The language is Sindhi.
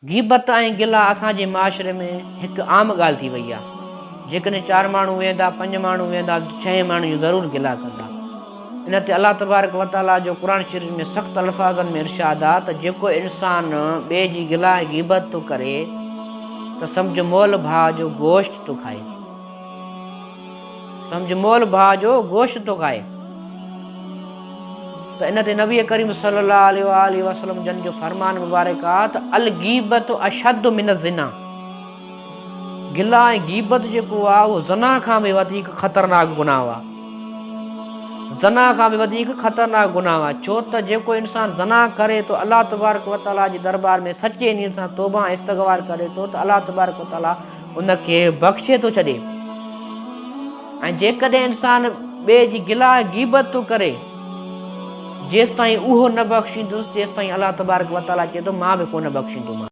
غيبت ۽ گلا اسان جي معاشري ۾ هڪ عام ڳالهه ٿي وئي آهي. جيڪڏهن چار ماڻهو ويهندا، پنج ماڻهو ويهندا ته ڇهين ماڻهو جون ضرور گلا ڪندا. ان تي الله تبارڪ و تعاليٰ جو قرآن شريف ۾ سخت الفاظن ۾ ارشاد آهي ته جيڪو انسان ٻئي جي گلا ۽ غيبت ٿو ڪري ته سمجهه مئل ڀاء جو گوشت ٿو کائي. سمجهه مئل ڀاء جو گوشت ٿو کائي ته ان تي نبي ڪريم صلي الله عليه واٰله وسلم جن جو فرمان مبارڪ آ ته الغيبت اشد من الزنا گلا ۽ غيبت جيڪو آ اهو زنا کان به وڌيڪ خطرناڪ گناهه آ زنا کان به وڌيڪ خطرناڪ گناهه آ ڇو ته جيڪو انسان زنا ڪري ٿو الله تبارڪ وتعالي جي دربار ۾ سچي نيت سان توبه ۽ استغفار ڪري ٿو ته الله تبارڪ وتعالي ان کي بخشي ٿو ڇڏي ۽ جيڪڏهن انسان ٻئي جي گلا ۽ غيبت ٿو ڪري جيستائين اهو نه بخشيندس تيستائين الله تبارڪ وتعاليٰ چئي ٿو مان به ڪونه بخشيندومانس.